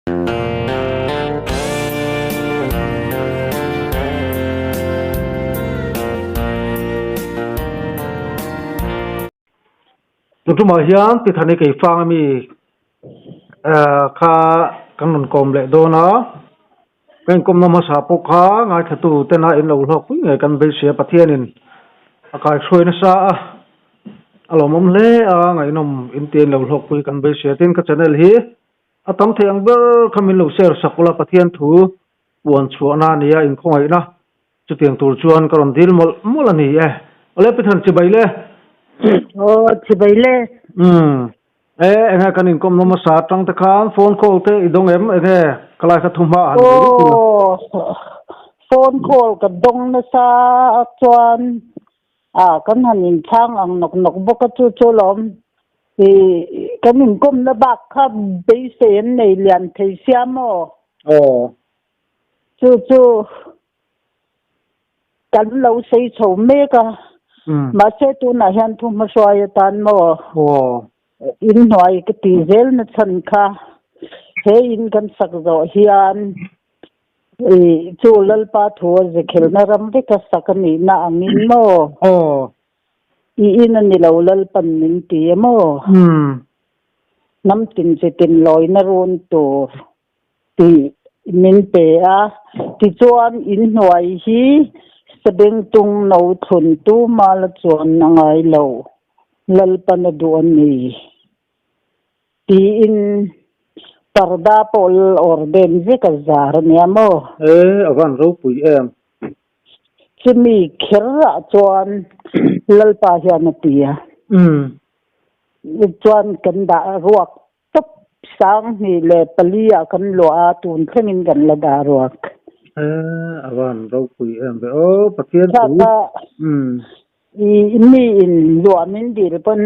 Tun tumah hian Tithani Keifang ami kha kan rawn kawm leh dawn a, ka inkawmna hmasa pawh kha ngaithlatu tena in lo hlawk pui ngei kan beisei a, Pathianin a kaihruai nasa a, a lawmawm hle a, ngaihnawm inti in lo hlawk pui kan beisei a, tin ka channel hi a tam thei ang ber kha min lo share sak ula Pathian thu puan chhuahna a ni a, inkhawngaihna Chutiang tur chuan ka rawn dil mawlh mawlh a ni e. Awle Pithan chibai le. Aw chibai le. Umm. E enge kan inkawm nawm hmasa atang te khan phone call te i dawng em enge ka lai kha thu hma han nei ruk ila. Aw phone call ka dawng nasa chuan a kan han inchhang ang nawk nawk bawk a chu chu lawm i kan inkawmna bak kha beisei an nei lian thei sia maw. Aw. Chu chu kan lo sei chho mek a, mahse tunah hian thu hmahruai atan maw inhnuai ka ti zel na chhan kha he in kan sak zawh hian ih chu Lalpa thu a zekhelna ram veka sak a nihna angin maw i in a ni lo Lalpan min ti a maw hnam tin chitin lawina run tur. tih min pe a, tichuan inhnuai hi Sabengtung no thlun tu mala chuan a ngai lo, Lalpan a duh a ni tiin parda pawh lal awr den vek a zar a nia maw? E, a van ropui em. Chumi kher ah chuan Lalpa hian a ti a, chuan kan dah ruak Top 2004 ah kan luah a, tun thlengin kan la dah ruak. E, a van ropui em ve aw, Pathian thu. Thlaka i mi in luah min dil pawn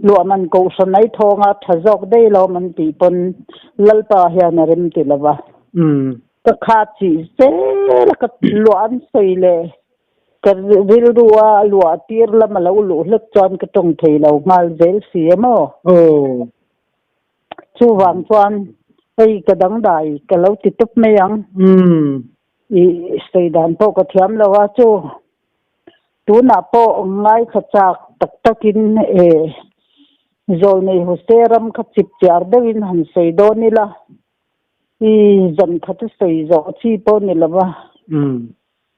luah man kohhran ai thawng a tha zawk daih lo man tih pawn Lalpa hian a rem ti lo va. Ka kha chih zel a ka luah an sawi leh Ka rilru a luah tir lam a lo luh hlek chuan ka tawng thei lo nghal zel si em aw. Aw. Chuvang chuan hei ka dangdai ka lo ti tawp mai ang. Umm. I sawi dan pawh ka thiam lo a chu tunah pawh ngaithla chak tak takin e Zawlnei Hose ram kha chip chiar deuhin han sawi dawn ila i zan khat a sawi zawh chi pawh ni lo va. Umm.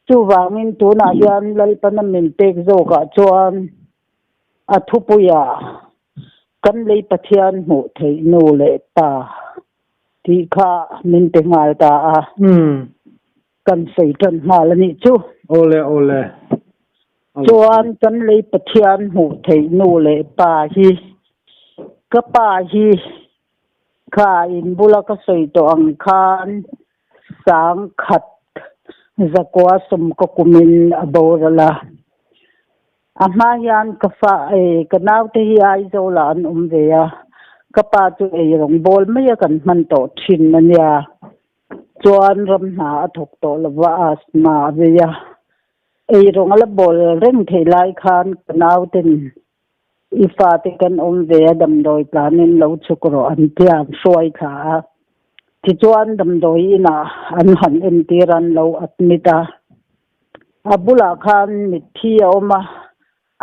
Chuvangin tunah hian Lalpana min pek zawkah chuan a thupuiah kan lei Pathian hmuh theih nu leh pa tih kha min pe nghal ta a, kan sawi tan nghal a nih chu. Awle awle. Chuan kan lei Pathian hmuh theih nu leh pa hi ka pa hi kha in bula ka sawi tawh ang khan 10,000 zakua sawm ka kumin a boral a. A hma hian ka fa eh ka naute hi Aizawlah an awm ve a, ka pa chu eirawng bawl mai a kan hman tawh thin a nia. Chuan ram hna a thawk tawh lova asthma a vei a. Eirawng a la bawl reng theih lai khan ka nauten i fate kan awm ve a damdawi tlanin lo chhuk rawh an tia an hruai thla a. Tichuan damdawi inah an han entir a, an lo admit a. A bulah khan mitthi a awm a,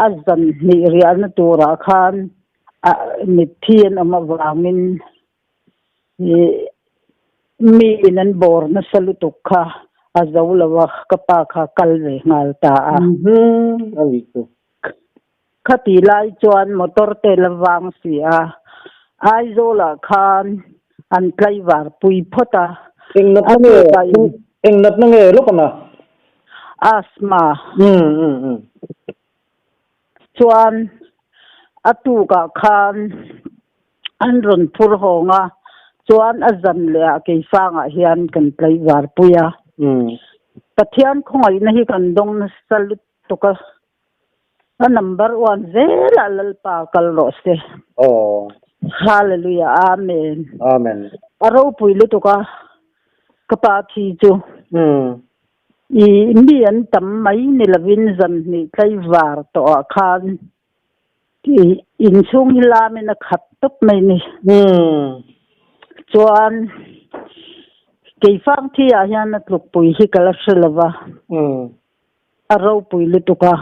a zan hnih riahna turah khan mitthi an awm avangin mi in an bawr nasa lutuk kha a zo lo a, ka pa kha kal ve nghal ta a. Khati lai chuan motor te la vang si a, Aizawlah khan an tlaivar pui phawt a. Eng natna nge eng natna nge lawk ana? Asthma. Chuan a tukah khan an rawn phur hawng a, chuan a zan leh ah keifangah hian kan tlaivar pui a. Pathian khawngaihna hi kan dawng nasa lutuk a. A number one zelah Lalpa kal rawh se. Aw. Hallelujah Amen. Amen. A ropui lutuk a ka pa thi chu. Umm. I mi an tam mai ni lovin zan hnih tlaivar tawh ah khan i inchhung hi lamin a khat tawp mai ni. Umm. Chuan. Keifang thi ah hian a tlukpui hi ka la hre lo va, a ropui lutuk a.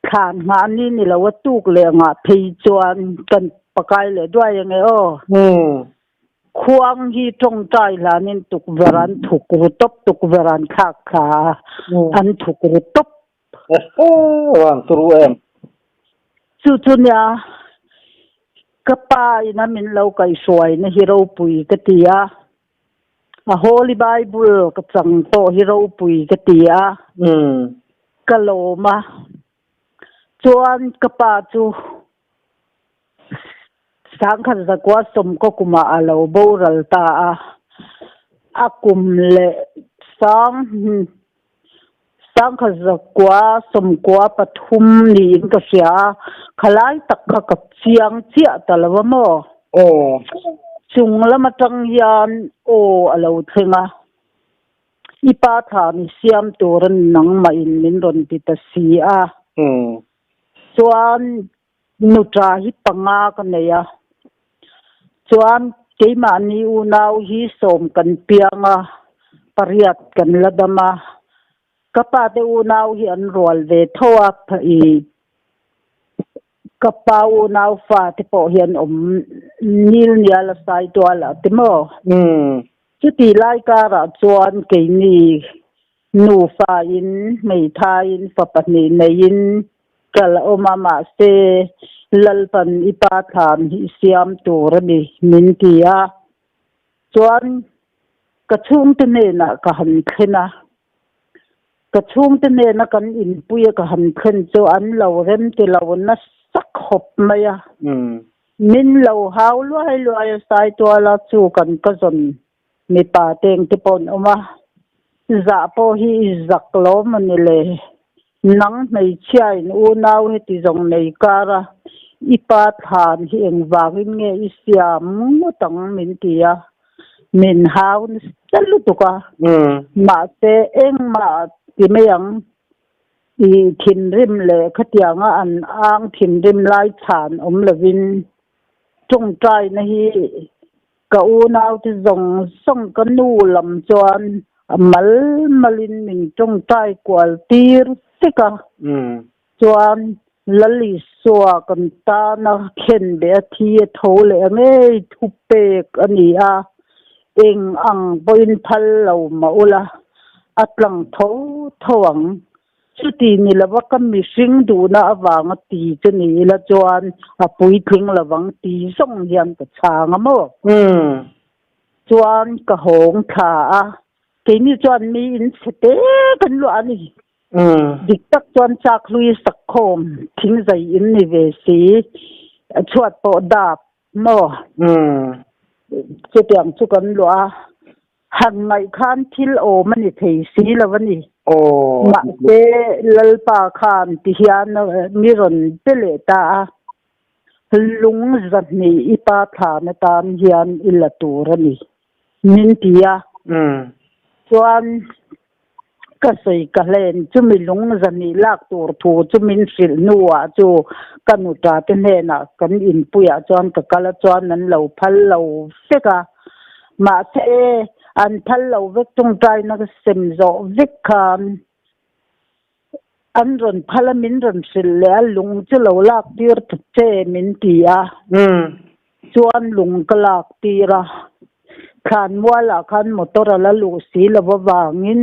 Thlan nghah ni ni lo a tuk leh ngah phei chuan kan pakai leh duai ange aw. Khuang hi tawngtai hlanin tukverh an thuk ru tawp, tukverh an thlak thla a, an thuk ru tawp. Vang turu em. Chu chu nia ka pa in a min lo kaihhruaina hi ropui ka ti a, a Holy Bible ka chang pawh hi ropui ka ti a, ka lawm a. Chuan ka pa chu sangkhat zakua sawmkaw kumah a lo boral ta a, a kum leh sang sangkhat zakua sawmkua pathum niin ka hria a, khalai tak kha ka chiang chiah ta lo a maw? Aw. Chung lam atang hian aw a lo thleng a, i pa thlan i siam tur a ni nangmah in min rawn ti ta si a. Chuan Nuṭa hi panga ka nei a, chuan keimahni unau hi sawm kan piang a, pariat kan la dam a, ka pate unau hi an rual ve tho a, i ka pa unau fate pawh hi an awm nil nial a sai tual ah te maw? Chuti lai karah chuan keini Nufa in, hmeithai in, fa pahnih nei in kal a awm a, mahse Lalpan i pa thlan hi i siam tur a ni min ti a. Chuan ka chhungte hnenah ka han thlen a, ka chhungte hnena kan inpuia ka han thlen chu an lo rem ti lo nasa khawp mai a. Min lo hau luai luai a, Saituala chu kan ka zawn Mipa teng te pawh an awm a, zah pawh hi i zak lo maw ni le? Nang hmeichhia in unau heti zawng nei kar a, i pa thlan hi engvangin nge i siam ngawt ang min ti a, min hau nasa lutuk a, mahse engmah ti mai ang, i thinrim leh khatianga an ang thinrim lai chhan awm lovin tawngtaina hi Ka unaute zawng zawng ka nu lam chuan a mal malin min tawngtai kual tir vek a, chuan Lalisua kan tana khenbeh a thi a tho leh a ngei thu pek a ni a, eng ang pawhin phal lo mah ula a tlang tho tho ang. Chuti ni lova ka mihring duhna avanga ti chu ni ila chuan a puitling lovang ti zawng hian ka chhang a maw? Chuan ka hawng thla a, keini chuan mi in chhe te kan luah a ni. Dik tak chuan chak hlui sakkhawm thingzai in ni ve si, chhuat pawh dap maw? Chutiang chu kan luah a. Han ngaih khan thil awm a ni thei si lo a ni. Mahse, Lalpa khan ti hian mi rawn pe leh ta a, Lung zahnih i pa thlan atan hian i la tur a ni, min ti a. Chuan ka sawi ka hlen chumi lung zahnih lak tur thu chu min hrilh hnuah chu ka nuta te hnenah kan inpuiah chuan ka kal a chuan an lo phal lo vek a. Mahse an phal lo vek tawngtaina ka sem zawh vek khan an rawn phal a min rawn hrilh leh a lung chu lo lak tir ta che min ti a. Chuan lung ka lak tir a, thlanmualah khan motor a la luh si lo avangin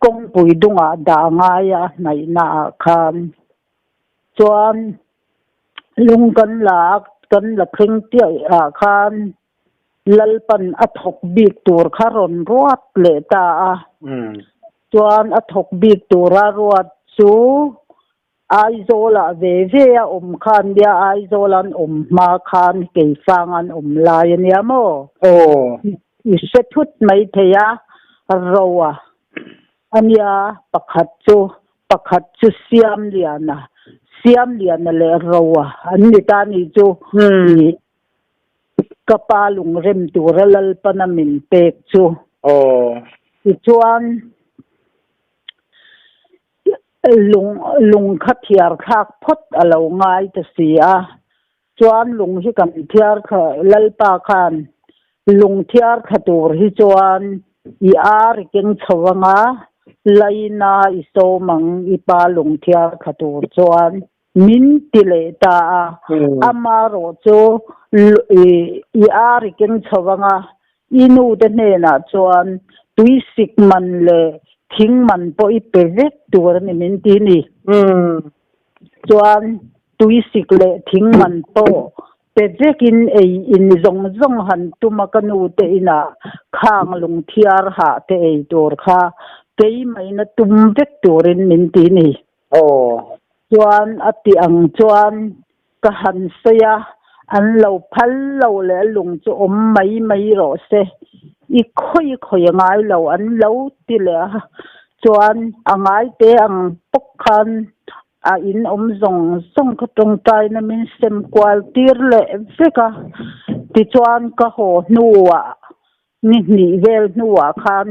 kawngpui dungah dah ngai a hnaihnaah khan chuan lung kan la a, kan la thleng tiaih ah khan Lalpan a thawk bik tur kha rawn ruat leh ta a, chuan a thawk bik tura ruat chu Aizawlah ve ve a awm kha an nia, Aizawl an awm hma khan Keifang an awm lai a nia maw? Aw. I hre thut mai thei a, Roa a nia pakhat chu, pakhat chu Siamliana, Siamliana leh Roa an ni ta ni chu i ka pa lungrem tura Lalpana min pek chu. Aw. Tichuan. Lung lung kha thiar thlak phawt a lo ngai ta si a, chuan lung hi kan thiar thla Lalpa khan Lungthiar thla tur hi chuan i ar i keng chho anga, laina i sawm ang i pa lungthiar thla tur chuan min ti leh ta a. Amarawh chu i ar i keng chho anga, i nu te hnenah chuan tuisik man leh thing man pawh i pe vek tur a ni min ti ni. Chuan tuisik leh thing man pawh pe vekin ei in zawng zawng han tum a ka nu te inah khang lungthiar hah te ei tur kha keimaina tum vek turin min ti ni. Chuan a ti ang chuan ka han sawi a, an lo phal lo leh a lung chu awm mai mai rawh se, i khawi khawi a ngai lo an lo ti leh a, chuan a ngai te ang bawk khan a in awm zawng zawng kha tawngtaina min sem kual tir leh vek a, tichuan ka haw hnuah ni hnih vel hnuah khan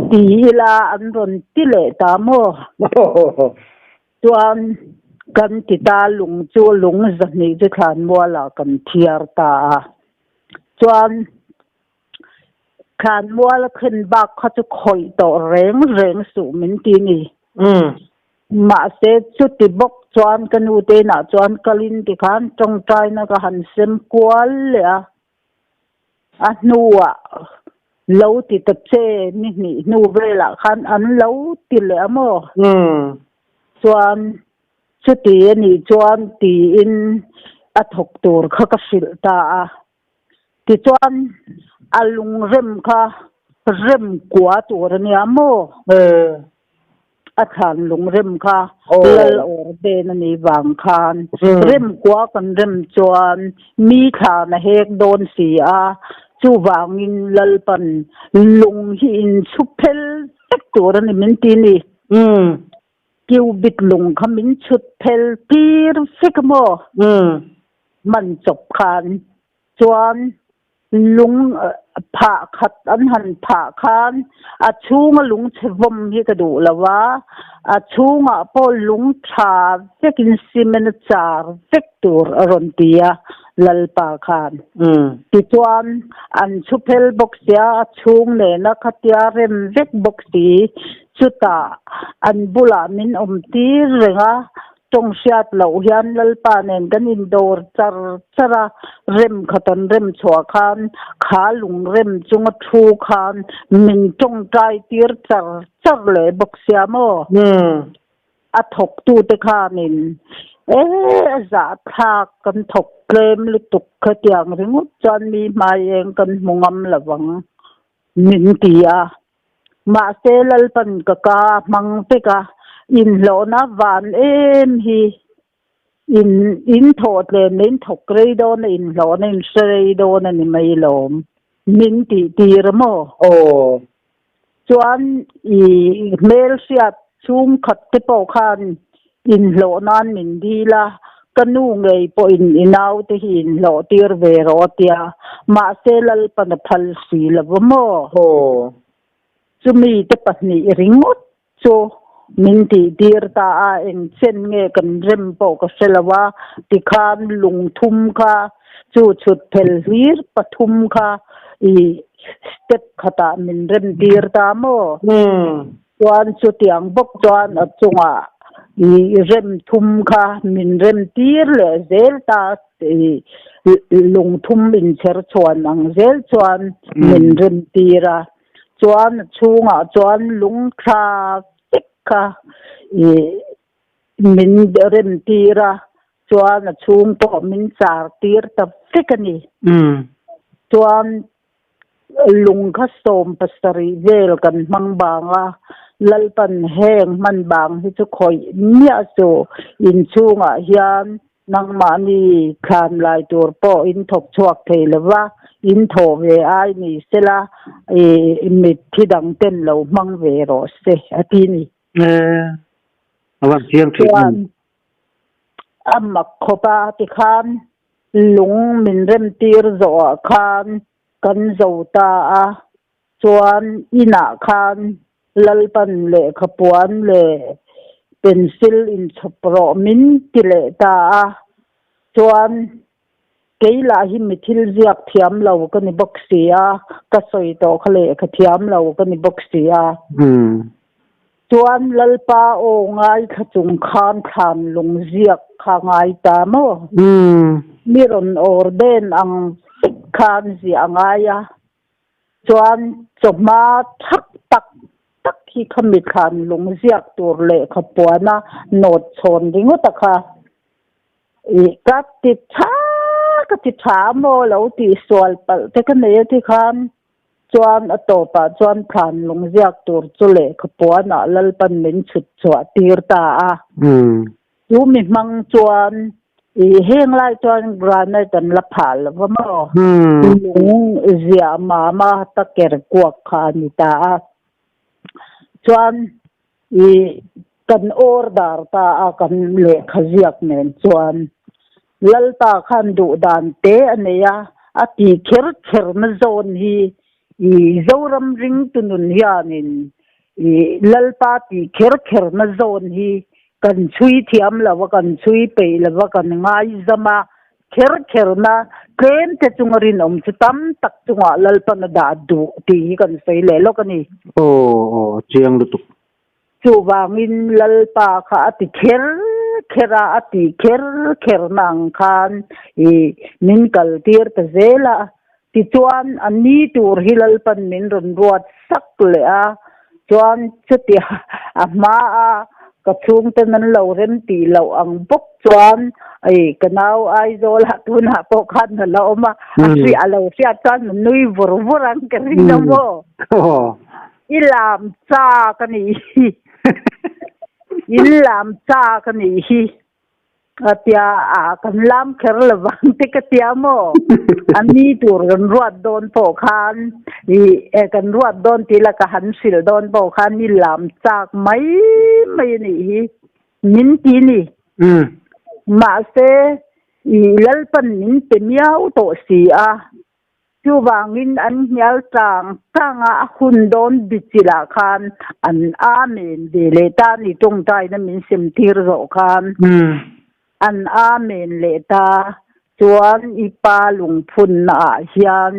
ti ila an rawn ti leh ta maw? Chuan kan ti ta lung chu lung zahnih chu thlanmualah kan thiar ta a, chuan Thlanmual a khen bak kha chu khawih tawh reng reng suh min ti ni. Mahse chuti bawk chuan ka nu te inah chuan kalin tikhan tawngtaina ka han sem kual leh a, a hnuah lo ti ta che ni hnih hnu velah khan an lo ti leh a maw? Chuan chuti a nih chuan tiin a thawk tur kha ka hrilh ta a. Tichuan a lungrem kha rem kua tur a nia maw? A thlan lungrem kha lal awr ven a nih vang khan rem kua kan rem chuan mi thlan a hek dawn si a, chuvangin Lalpan lung hi inchhu phel vek tur a ni min ti ni. Cubit lung kha min chhut phel tir vek a maw? Hman chawp khan chuan lung phah khat an han phah khan a chhunga lung chhe vawm hi ka duh lo a, a chhungah pawh lung tha vekin cement a char vek tur a rawn ti a Lalpa khan. Tichuan an chhu phel bawk sia a chhung nena khatia rem vek bawk si chutah an bulah min awm tir reng a, Tawng hriat loh hian Lalpa nen kan indawr char char a, rem khat an rem chhuah khan kha lung rem chunga thu khan min tawngtai tir char char leh bawk sia maw? A thawktute khanin e a zahthlak kan thawk tlem lutuk khatiang ringawt chuan mi hmai eng kan hmu ngam lovang min ti a. Mahse Lalpan ka ka a hmang vek a, inhlawhna van em hi in in thawh tlem leh in thawk rei dawn a, inhlawhna in hre rei dawn a ni mai lawm min tih tir a maw? Aw. Chuan i hmelhriat chhungkhat te pawh khan inhlawh nan min dil a, ka nu ngei pawhin i naute hi inhlawh tir ve rawh a tia, mahse Lalpan a phal si lo va maw? Aw. Chumi te pahnih ringawt chu min tih tir ta a, eng chen nge kan rem pawh ka hre lo a, tikhan lungthum kha chu chhut phel hlir pathum kha i step khatah min rem tir ta maw? Chuan chutiang bawk chuan a chungah i rem thum kha min rem tir leh zel ta i lungthum inchher chhuan ang zel chuan min rem tir a. Chuan a chhungah chuan lungthla vek kha i min rem tir a, chuan a chhung pawh min char tir ta vek a ni. Chuan Lung kha 70 vel kan hmang bang a, Lalpan heng hman bang hi chu khawih miah chu inchhungah hian nangmahni thlan lai tur pawh in thawk chhuak thei lo va, in thawh ve ai ni sela i mitthi dang ten lo hmang ve rawh se a ti ni. A van chiang thin Chuan a mak khawp a tikhan Lung min remtir zawhah khan kan zo ta a, chuan inah khan Lalpan lehkhapuan leh pencil inchhawp rawh min ti leh ta a, chuan Kei lah hi mi thil ziak thiam lo ka ni bawk si a, ka sawi tawh kha lehkha thiam lo ka ni bawk si a. Chuan Lalpa aw ngaithla chung khan thlan lung ziak kha ngai ta maw? Mi rawn ordain ang vek khan ziah a ngai a. Chuan chawhma thak tak tak hi kha mi thlan lung ziak tur lehkha puana nawt chhawn ringawt a kha. I ka ti tha ka ti tha maw lo tih sual palh te ka nei a ti khan chuan a tawpah chuan thlan lung ziak tur chu lehkha puanah Lalpan min chhut chhuah tir ta a. Chu mi hmang chuan i heng lai chuan granite an la phah lo va maw lung ziah mama ta ker kuak kha a ni ta a. Chuan I kan order ta a kan lehkha ziak nen chuan Lalpa khan duh dan te a nei a, a ti kher kher na zawn hi i Zoram ringtu nun hianin i Lalpa ti kher kher na zawn hi kan chhui thiam lo a, kan chhui peih lo a, kan ngaizam a, kher kher na tlem te chunga rinawm chu tam tak chungah Lalpan a dah duh tih hi kan sawi leh lawk a ni. Aw aw a chiang lutuk. Chuvangin Lalpa kha a ti kher kher a, a tih kher kher na ang khan i min kal tir ta zel a. Tichuan a ni tur hi Lalpan min rawn ruat sak leh a, chuan chutia a hma a ka chhungten an lo rem tih loh ang bawk chuan ei ka nau Aizawl ah tunah pawh khan a la awm a, a hria a lo hriat chuan a nui vur vur ang ka ring a maw. I lam chak a nih hi, in lam chak a nih hi. A tia a kan lam kher lovang te ka tia maw? A ni tur kan ruat dawn pawh khan i e kan ruat dawn tih la ka han hrilh dawn pawh khan i lam chak mai mai a nih hi min ti ni. Mahse i Lalpan min pe miau tawh si a. Chuvangin an hnial tlang tlang a, a hun dawn bichilh ah khan an Amen ve leh ta a ni, tawngtaina min sem tir zawh khan an Amen leh ta. Chuan i pa lungphunna ah hian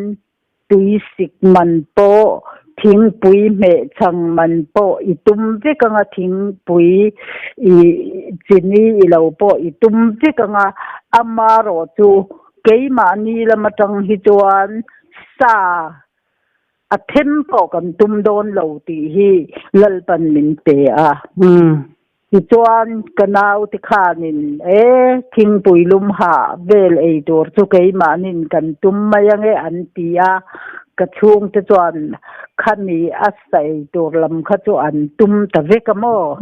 tuisik man pawh, thingpui hmeh chhang man pawh i tum vek anga, thingpui i chini i lo pawh i tum vek anga, amarawh chu Keimahni lam atang hi chuan sa a them pawh kan tum dawn lo tih hi Lalpan min pe a. Tichuan ka naute khanin e thingpui lum hah vel ei tur chu keimahnin kan tum mai ange an ti a, ka chhungte chuan khami a sa ei tur lam kha chu an tum ta vek a maw?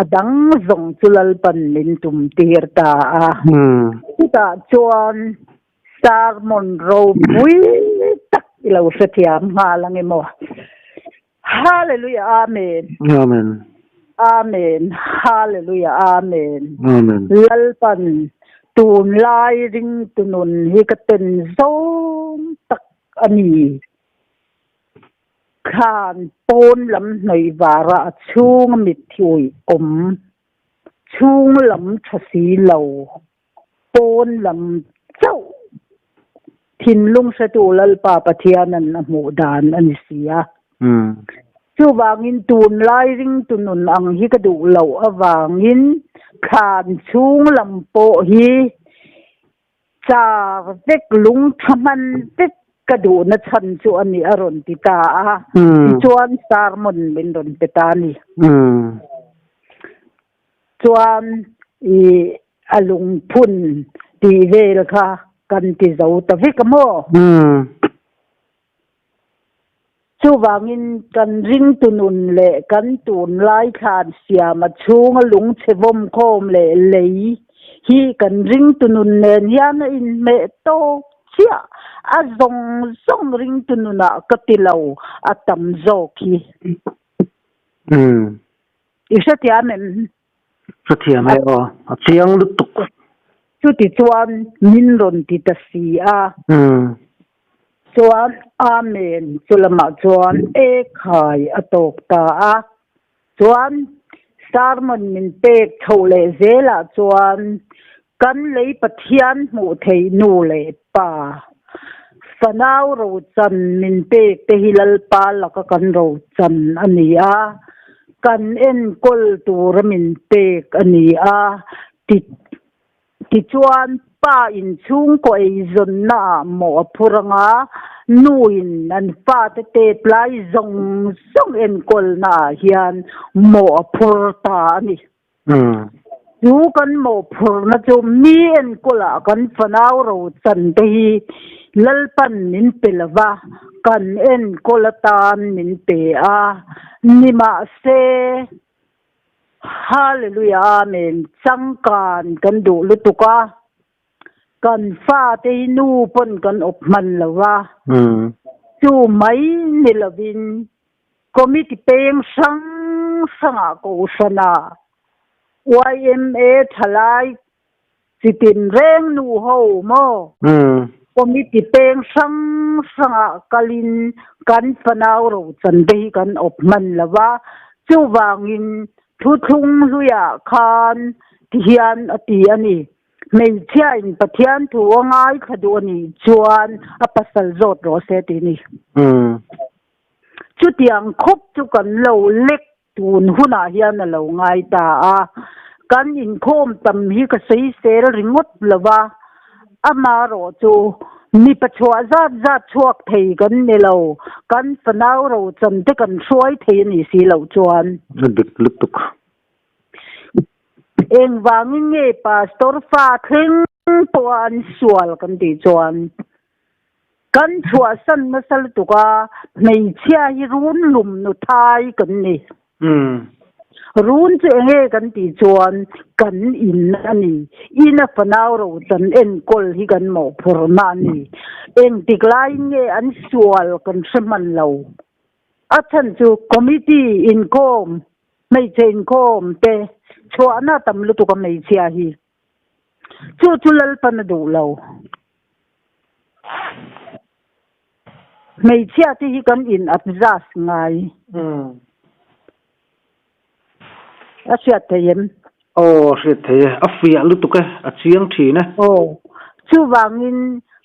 A dang zawng chu Lalpan min tum tir ta a. Chutah chuan sermon ropui tak i lo hrethiam nghal ang emaw. Hallelujah Amen. Amen. Amen. Hallelujah Amen. Amen. Lalpan tunlai ringtu nun hi ka ten zawng tak a ni. Thlan pawn lam hnawih vara a chhung a mitthi uih awm, chhung lam tha si lo, pawn lam chauh thinlung hretu Lalpa Pathianan a hmuh dan a ni si a. Chuvangin tunlai ringtu nun ang hi ka duh loh avangin thlan chhung lam pawh hi Char vek lung tha hman vek ka duhna chhan chu a ni a rawn ti ta a, tichuan sermon min rawn pe ta a ni. Chuan i a lungphun tih vel kha kan ti zo ta vek a maw? Chuvangin kan ringtu nun leh kan tunlai thlan siama chhunga lungchhe vawmkhawm leh lei hi kan ringtu nun nen hian a inhmeh tawk chiah. A zawng zawng ringtu nunah ka ti lo, a tam zawk hi. I hrethiam em? Hrethiam e aw, a chiang lutuk. Chuti chuan min rawn ti ta si a. Chuan Amen chu lamah chuan e khai a tawk ta a. Chuan sermon min pek chhoh leh zelah chuan. Kan lei Pathian hmuh theih nu leh pa, fanau rochan min pek te hi Lalpa laka kan rochan a ni a, kan enkawl tura min pek a ni a, ti tichuan pa in chhungkaw eizawnna ah mawh a phur anga nu in an fate tet lai zawng zawng enkawlna ah hian mawh a phur ta a ni. Chu kan mawhphurhna chu mi enkawlah kan fanau rochan te hi Lalpan min pe lo va, kan enkawl atan min pe a. Nimahse, Hallelujah Amen, changkan kan duh lutuk a, kan fate hi nu pawn kan awp hman lo va, chu mai ni lovin Committee peng hrang hrangah Kohhrana yma thalai chitin reng nu ho maw? Committee peng hrang hrangah kalin kan fanau rochan te hi kan awp hman lo va, chuvangin thuthlung hluiah khan tihian a ti a ni. Hmeichhiain Pathian thu a ngaithla duh a nih chuan a pasal zawt rawh se ti a ni. Chutiang khawp chu kan lo lek tun hunah hian a lo ngai ta a, kan inkhawm tam hi ka sawisel ringawt lo va, amarawh chu mipa chhuah zat zat chhuak thei kan ni lo, kan fanau rochan te kan hruai thei a nih si loh chuan. A dik lutuk. Engvangin nge Pastor fa thleng pawha an sual kan tih chuan Kan chhuahsan nasa lutuk a, hmeichhia hi run lum nu thai kan ni. Run chu enge kan tih chuan kan in a ni. In a fanau rochan enkawl hi kan mawhphurhna a ni. Engtik laiin nge an sual kan hre hman lo. A chhan chu committee inkhawm, hmeichhe inkhawm te chhuahna a tam lutuk a hmeichhia hi. Chu chu Lalpan a duh lo. Hmeichhia te hi kan in adjust ngai. A hriat thei em? Aw, a hriat thei e. A fiah lutuk e, a chiang thin e. Aw, chuvangin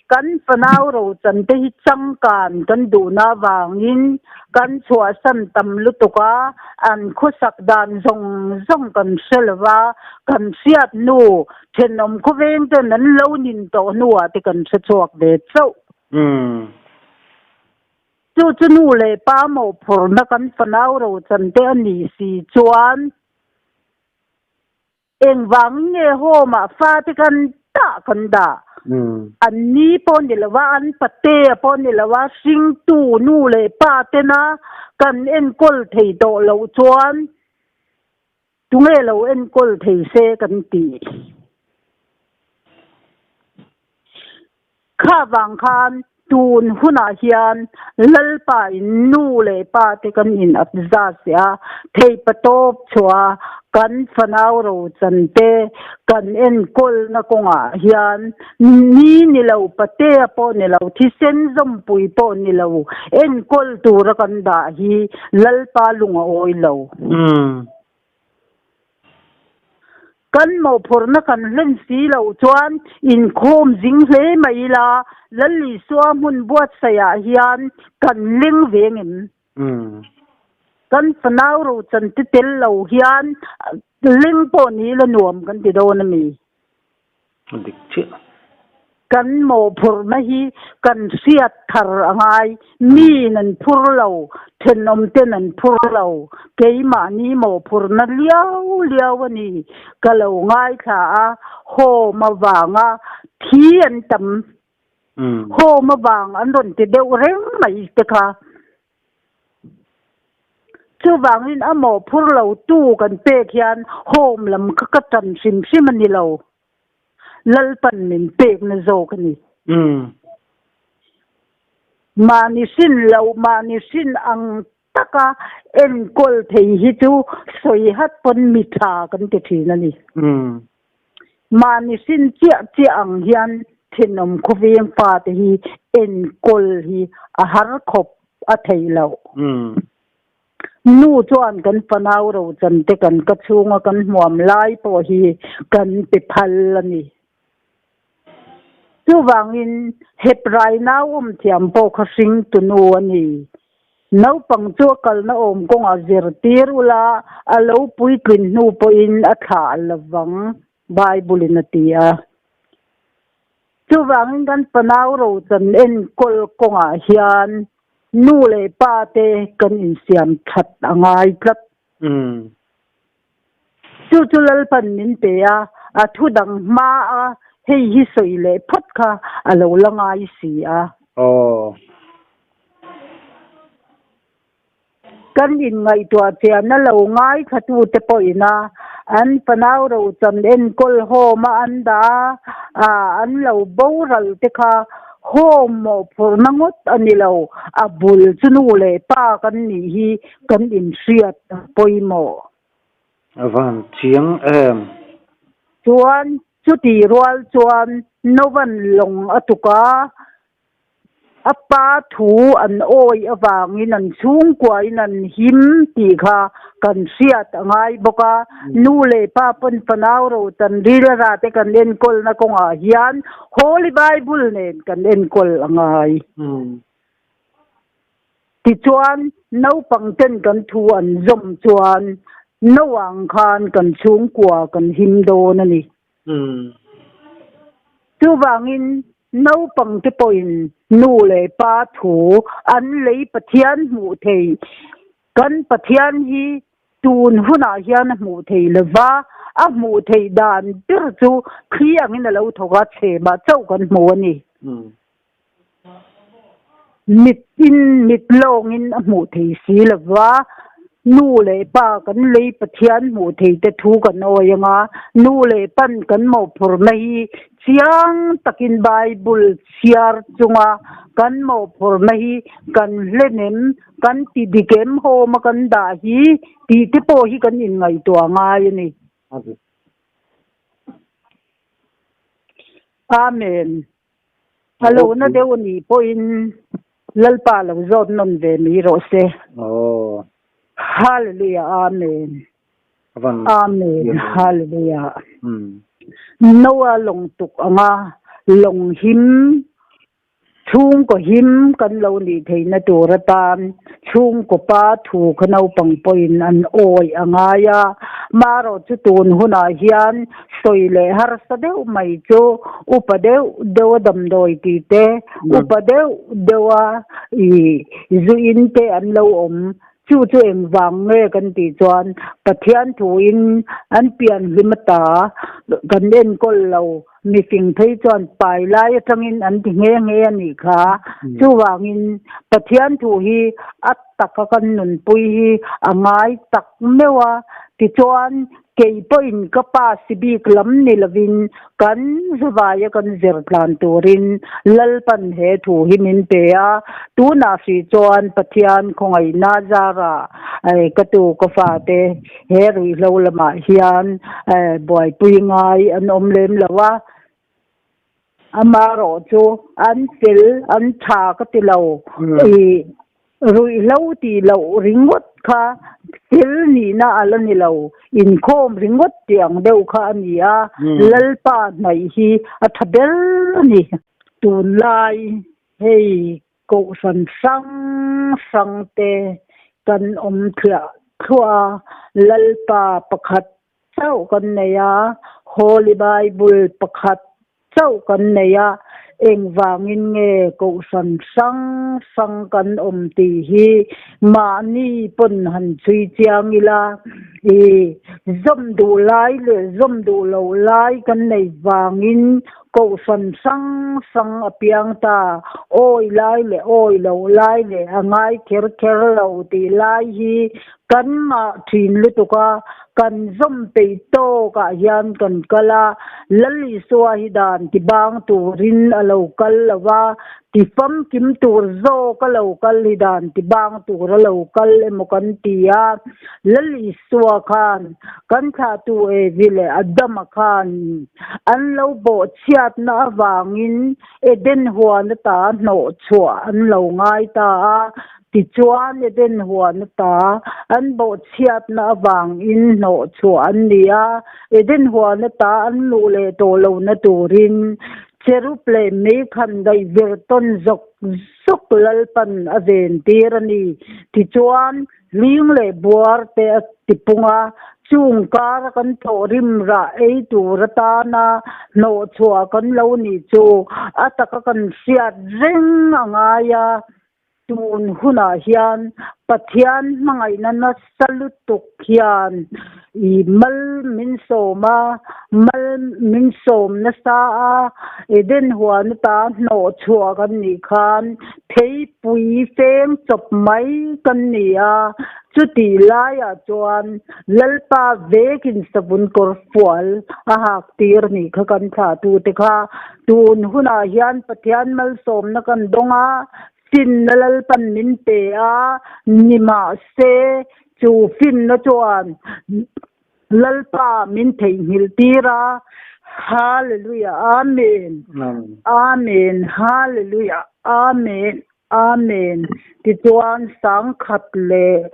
kan fanau rochan te hi changkan kan duhna avangin kan chhuahsan tam lutuk a, an khawsak dan zawng zawng kan hre lo va, kan hriat hnu thenawm khawveng ten an lo nin tawh hnuah te kan hre chhuak ve chauh. Chu chu nu leh pa mawhphurhna kan fanau rochan te a nih si chuan Engvangin nge home ah fate kan dah kan dah? An ni pawh ni lo a, an patea pawh ni lo a, hringtu nu leh pa tena kan enkawl thei tawh loh chuan tunge lo enkawl thei se kan ti. Kha vang khan tun hunah hian Lalpa in nu leh pa te kan in up za si a, theihpa tawp chhuah a kan fanau rochan te kan enkawlna kawngah hian ni ni lo patea pawh ni lo thisen zawmpui pawh ni lo enkawl tura kan dah hi Lalpa lung a awi lo. Kan mawhphurhna kan hlen si loh chuan inkhawm zing hle mai ila, Lal Isua hmun buatsaihah hian kan leng ve ngem? Kan fanau rochan te tel lo hian leng pawh ni ila nuam kan ti dawn a mi? A dik chiah. Kan mawhphurhna hi kan hriat thar a ngai. Miin an phur lo, thenawmten an phur lo. Keimahni mawhphurhna liau liau a ni. Ka lo ngaithla a, home avanga thi an tam. Home avang an rawn ti deuh reng mai te kha. Chuvangin a mawhphur lo tu kan pek hian home lam kha ka tan hrim hrim a ni lo. Lalpan min pekna zawk a ni. Mahni hrin loh, mahni hrin ang taka enkawl thei hi chu sawi hat pawn mi tha kan ti thin a ni. Mahni hrin chiah chiah ang hian thenawm khawveng fate hi enkawl hi a har khawp a theih loh. Nu chuan kan fanau rochan te kan ka chhunga kan hmuam lai pawh hi kan pe phal a ni. Chuvangin, Hebrai nau awm thiam pawh kha hringtu nu a ni. Naupang chu a kalna awm kawngah zirtir ula, a lo puitlin hnu pawhin a thlah lovang, Bible-in a ti a. Chuvangin kan panau rochan enkawl kawngah hian nu leh pa te kan insiam that a ngai tlat. Chu chu Lalpan min pe a, a thu dang hma a hei hi sawi leh phawt kha a lo la ngai si a. Aw. Kan inngaihtuah chian a lo ngaithlatute pawhin a an fanau rochan enkawl home a an dah a, an lo boral te kha home mawhphurhna ngawt a ni lo, a bul chu nu leh pa kan nih hi kan inhriat a pawimawh. A van chiang em? Chuan chutih rual chuan Novan lawng a tuk a, a pa thu an awi avangin an chhungkuain an him tih kha kan hriat a ngai bawk a. Nu leh pa pawn fanau rotan ril a rate kan enkawlna kawngah hian Holy Bible nen kan enkawl a ngai. Tichuan, naupang ten kan thu an zawm chuan nauang khan kan chhungkua kan him dawn a ni. Chuvangin, naupang te pawhin nu leh pa thu an lei Pathian hmuh thei. Kan Pathian hi tun hunah hian a hmuh thei lova, a hmuh theih dan ber chu thli angin a lo thawk a, chhemah chauh kan hmu a ni. Mit in mit lawngin a hmuh thei si lo va, nu leh pa kan lei Pathian hmuh thei te thu kan awi ang a, nu leh pan kan mawhphurhna hi chiang takin Bible chhiar chunga kan mawhphurhna hi kan hlen em, kan ti dik em home a kan dah hi tih te pawh hi kan inngaihtuah ngai a ni. Amen. A lo na deuh a nih pawhin Lalpa lo zawt nawn ve mai rawh se. Hallelujah Amen. Amen Hallelujah. Noah lawng tuk anga lawng him Chhungkaw him kan lo nih theihna tur atan chhungkaw pa thu kha naupang pawhin an awi a ngai a. Marawh chu tun hunah hian sawi leh harsa deuh mai chu upa deuh deuha damdawi tih te, upa deuh deuha ih zu in te an lo awm. Chu chu engvang nge kan tih chuan Pathian thuin an pianhlim ata kan enkawl lo. Mifing phei chuan pai lai atangin an ti nghe nghe a nih kha. Chuvangin Pathian thu hi a taka kan nunpui hi a ngai tak meuh a. Tichuan kei pawhin ka pa si bik lam ni lovin kan zavaia kan zir tlan turin Lalpan he thu hi min pe a. Tunah hrih chuan Pathian khawngaihna zarah ka tu ka fate He ruihhlo lamah hian buaipui ngai an awm lem lo a, amaherawh chu an fel an tha ka ti lo. I ruihhlo tih loh ringawt kha fel nihna a la ni lo, inkhawm ringawt tih ang deuh kha a ni a, Lalpa hnaih hi a tha ber a ni. Tunlai hei Kohhran hrang hrang te kan awm thliah thluah a, Lalpa pakhat chauh kan nei a, Holy Bible pakhat chauh kan nei a, engvangin nge kohhran hrang hrang kan awm tih hi mahni pawn han chhui chiang ila, i zawm duh lai leh zawm duh loh lai kan nei vangin Kohhran hrang hrang a piang ta, awi lai leh awi loh lai leh a ngai kher kher lo tih lai hi kan ngah thin lutuk a, kan zawm peih tawkah hian kan kal a, Lal Isua hi dan ti bang turin a lo kal lo va, ti famkim tur zawk a lo kal hi dan ti bang tur a lo kal emaw kan ti a, Lal Isua khan kan thlahtu Evi leh Adama khan an lo bawhchhiatna avangin Eden huan ata hnawh chhuah an lo ngai ta a. Tichuan Eden huan ata an bawhchhiatna avangin hnawh chhuah an ni a, Eden huan ata an luh leh tawh lohna turin. Cherub leh meikhan daih vir tawn zawk zawk Lalpan a ven tir a ni. Tichuan, hling leh buar te a tipung a, chung kara kan thawh rim rah ei tur atana hnawh chhuah kan lo nih chu a taka kan hriat reng a ngai a. Tun hunah hian Pathian hmangaihna nasa lutuk hian i mal min sawm a, mal min sawm nasa a, Eden huan ata hnawh chhuah kan nih khan theipui feng chawp mai kan ni a, chutih laiah chuan Lalpa vekin savun kawr fual a hak tir nih kha kan thlahtute kha. Tun hunah hian Pathian malsawmna kan dawng a, finna Lalpan min pe a, nimahse chu finna chuan Lalpa min theihnghilh tir a. Hallelujah Amen Amen Hallelujah Amen Amen Tichuan sangkhat leh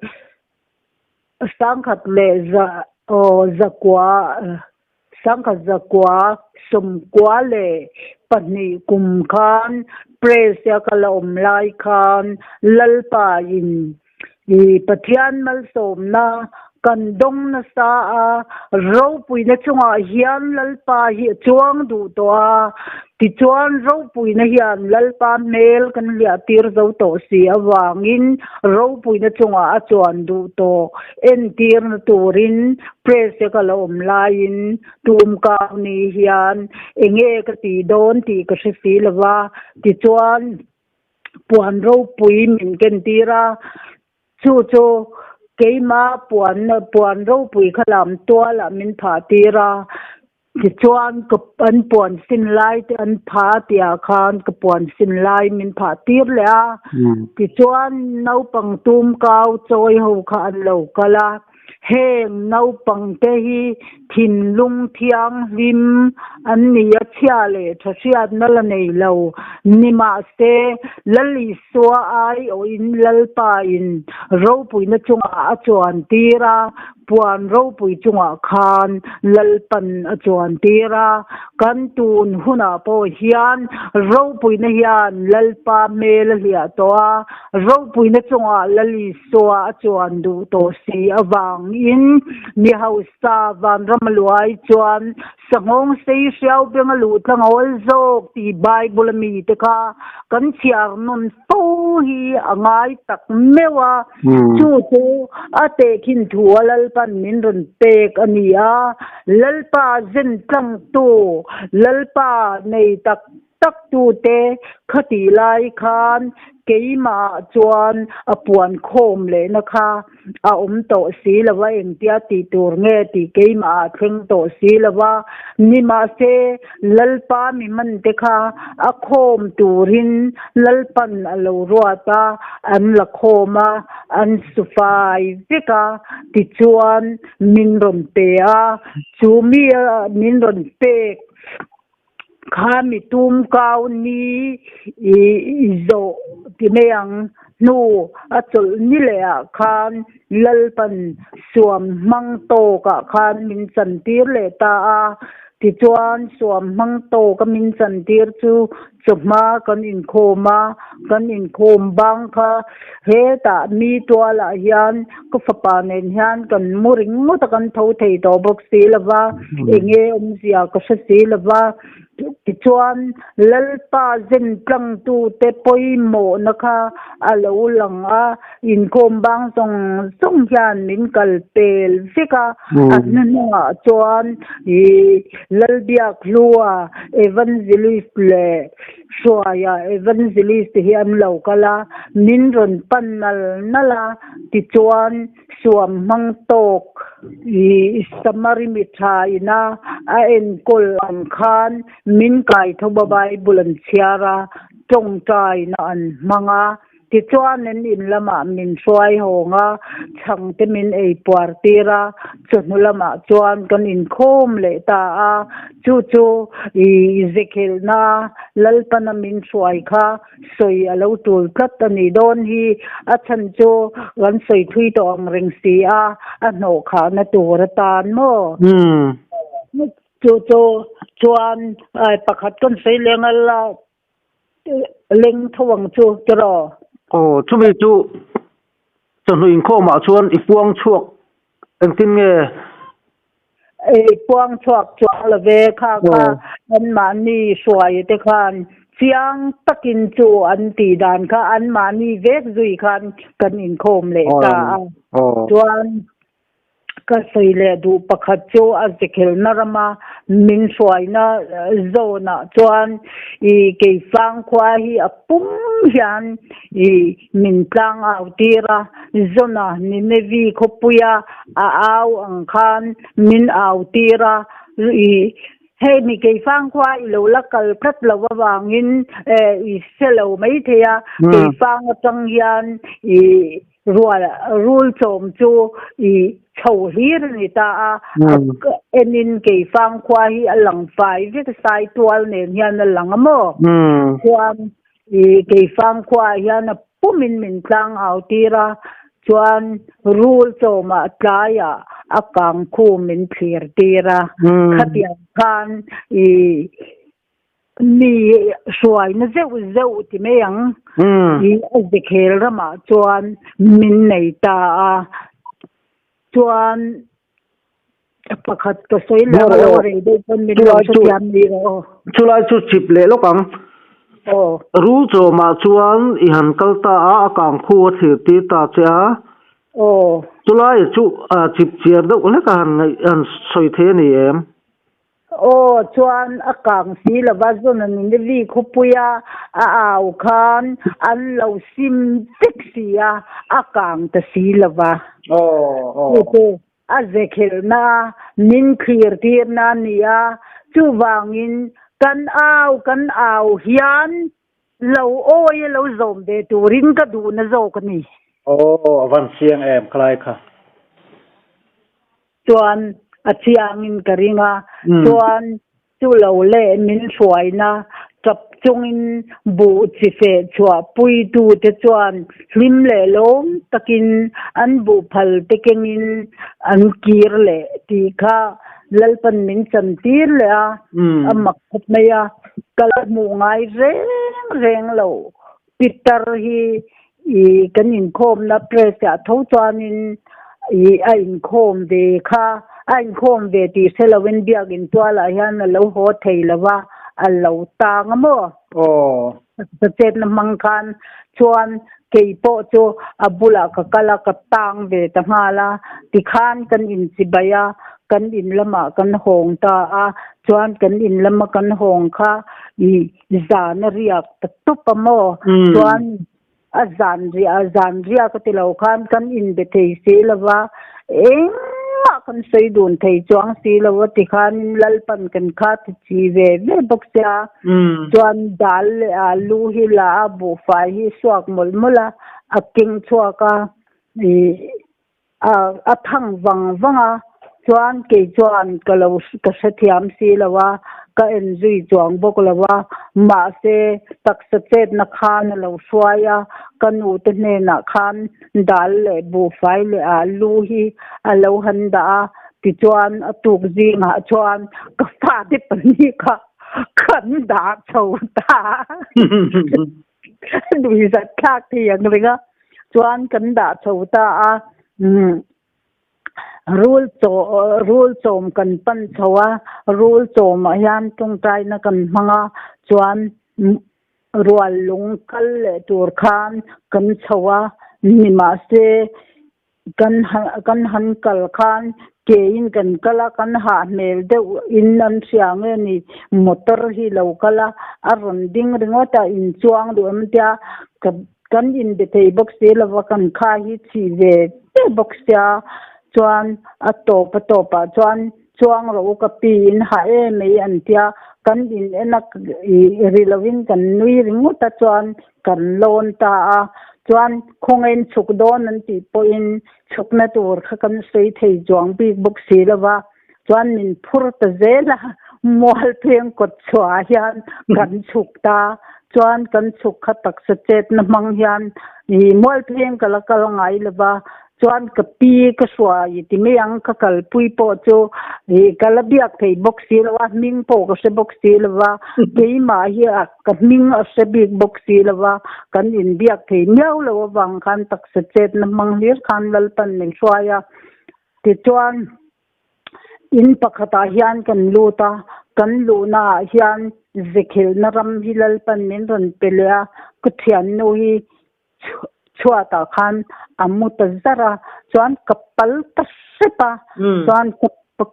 sangkhat leh za aw zakua Sangkhat 1992 kum khan Press a ka la awm lai khan Lalpa in i Pathian malsawmna kan dawng nasa a, ropuina chungah hian Lalpa hi a chuang duh tawh a, tichuan ropuina hian Lalpa hmel kan hliah tir zo tawh si avangin ropuina chungah a chuan duh tawh entirna turin Press te ka la awm laiin tum kau ni hian enge ka tih dawn tih ka hre si lo va, tichuan puan ropui min ken tir a, chu chu keima puan puan ropui kha lam tualah min phah tir a, tichuan ka an puan sin lai te an phah a tihah khan ka puan sin lai min phah tir leh a, tichuan naupang tum kau chawi ho kha an lo kal a. Heng naupangte hi thinlung thianghlim an ni a, chhia leh tha hriatna la nei lo ni mahse, Lal Isua aiawhin Lalpain ropuina chungah a chuan tir a, puan ropui chungah khan Lalpan a chuan tir a. Kan tun hunah pawh hian ropuina hian Lalpa hmel a hliah tawh a, ropuina chungah Lal Isua Chua a chuan duh tawh si avangin mi hausa vanram a luai chuan sanghawng sei hriau beng a luh tlang awl zawk tih Bible a mite kha kan chhiar nawn fo hi a ngai tak meuh a. Chu chu a tehkhin thu a Lalpan min rawn pek a ni a, Lalpa zen tlangtu, Lalpa nei tak Taktute khatih lai khan keimahah chuan a puan khawm lehna kha a awm tawh si lo va, engtia tih tur nge tih keimahah thleng tawh si lo va. Nimahse, Lalpa mi hmante kha a khawm turin Lalpan a lo ruat a, an la khawm a, an su fai vek a, tichuan min rawn pe a, chu mi min rawn pek. Kha mi tum kau ni i zawh ti mai ang hnu a chawlh ni leh ah khan Lalpan suam hmang tawk ah khan min chan tir leh ta a, tichuan suam hmang tawk a min chan tir chu chawhma kan inkhawm a, kan inkhawm bang kha hetah mi tual ah hian ka fapa nen hian kan mu ringawt a kan tho thei tawh bawk si lo va, enge awmzia ka hre si lo va, tichuan Lalpa zen tlangtute pawimawhna kha a lo lang a, inkhawm bang zawng zawng hian min kal pel vek a, a hnuhnungah chuan ih Lalbiakhlua Evangelist leh Hruaia Evangelist te hi an lo kal a, min rawn pan nal nal a, tichuan suam hmang tawk i Samari mi tha ina a enkawl ang khan min kai tho a Bible an chhiar a, tawngtaina an hmang a, Tichuan an in lamah min hruai hawng a, chhangte min ei puar tir a, chawhnu lamah chuan kan inkhawm leh ta a, chu chu i zekhelhna Lalpana min hruai kha sawi a lo tul tlat a nih dawn hi, a chhan chu kan sawi thui tawh ang reng si a, a hnawhkhahna tur atan maw? Chu chu. Chuan pakhat kan sawi leng a la leng tho ang chu tiraw? Aw, chumi chu chawhnu inkhawmah chuan i puang chhuak engtin nge? I puang chhuak chuang lo ve, kha kha anmahni hruai te khan chiang takin chu an tih dan kha anmahni vek zui khan kan inkhawm leh ta a. Chuan Ka sawi leh duh pakhat chu a zekhelna rama min hruaina zawnah chuan i Keifang khua hi a pum hian i min tlang au tir a, Zona Ninevi khawpuia a au ang khan min au tir a, i hei mi Keifang khua i lo la kal tlat lo avangin i hre lo maithei a, Keifang atang hian i Rual rul chawm chu i chho hlir a ni ta a, enin Keifang khua hi a lang fai vek sai tual nen hian a lang a maw? Chuan i Keifang khuaah hian a pumin min tlang au tir a, chuan rul chawmah tlaiah a kang khu min thlir tir a, khatiang khan i Mi hruaina zeuh zeuh ti mai ang. I a zekhel ramah chuan min nei ta a. Chuan pakhat ka sawi leh ang a lo rei deuh pawn min lo hrethiam ni rawh aw. Chulai chu chip leh lawk ang. Aw. Rul chawmah chuan i han kal ta a, a kang khu a thlir tir ta che a. Aw. Chulai chu chip chiar deuh hlek a han ngaih han sawi thei a ni em? Aw, chuan a kang si lova zawn a Ninevi khawpuia a au khan an lo sim vek si a, a kang ta si lova. Chu chu a zekhelhna a, min thlir tirna a ni a, chuvangin kan au kan au hian lo awi a lo zawm ve turin ka duhna zawk a ni. Aw, a van chiang em khalai kha. Chuan a chiangin ka ring a, chuan chu lo leh min hruaina tap chungin buh chi feh chhuah puitute chuan hlim leh lawm takin an buh phal te kengin an kir leh tih kha Lalpan min chantir leh a, a mak khawp mai a, ka la hmuh ngai reng reng lo. Pitar hi i kan inkhawmna press ah tho chuanin i a inkhawm ve kha, a inkhawm ve tih hre loin biakinn tualah hian a lo haw thei lo va, a lo tang a maw? Aw. Ka chetna hmang khan chuan kei pawh chu a bulah ka kal a, ka tang ve ta nghal a, tikhan kan inchibai a, kan in lamah kan hawng ta a, chuan kan in lama kan hawng kha i Zan a riak ta tawp a maw? Chuan a zan riah a zan riak a ti lo khan kan inbe thei si lo va, engmah kan sawi dun thei chuang si lo a ti khanin Lalpan kan kha ti chi ve ve bawk sia. Chuan dal leh alu hi la a, buhfai hi suak mawlh mawlh a, a keng chhuak a, ih A thang vang vang a, chuan kei chuan ka lo ka hrethiam si lo a, ka en zui chuang bawk lo a, mahse taksa chetna khan a lo hruai a, ka nu te hnenah khan dal leh buhfai leh alu hi a lo han dah a, tichuan a tuk zingah chuan ka fate pahnih kha kan dah chho ta a. Lui zat thlak thei ang reng a, chuan kan dah chho ta a, rul chaw rul chawm kan pan chho a, rul chawmah hian tawngtaina kan hmang a, chuan rual lung kal leh tur khan kan chho a, nimahse Kan kan han kal khan kein kan kal a, kan hah hmel deuh in an hria nge ni, motor hi lo kal a, a rawn ding ringawt a, in chuang duh em tia kan inbe thei bawk si lo va, kan kha hi chhi ve ve bawk sia, chuan a tawp a tawpah chuan chuang rawh u ka pi in hah em mai an tia, kan in en a ri lovin kan nui ringawt a chuan Kan lawn ta a, chuan khawngain chhuk dawn an tih pawhin chhukna tur kha kan sawi thei chuang bik bawk si lo va, chuan min phur ta zel a, mualpheng kawt chhuahah hian kan chhuk ta, chuan kan chhuk kha taksa chetna hmang hian ih mualpheng ka la kal ngai lo va. Chuan ka pi ka hruai ti mai ang ka kalpui pawh chu ih ka la biak thei bawk si lo a, hming pawh ka hre bawk si lo va, keimah hi a ka hming a hre bik bawk si lo va, kan inbiak thei miau lo avang khan taksa chetna hmang hlir khan Lalpan min hruai a. Tichuan in pakhatah hian kan lut a, kan luhnaah hian zekhilhna ram hi Lalpan min rawn pe leh a, ka thiannu hi chhuatah khan a mu ta zar a, chuan ka pal ta hrep a, chuan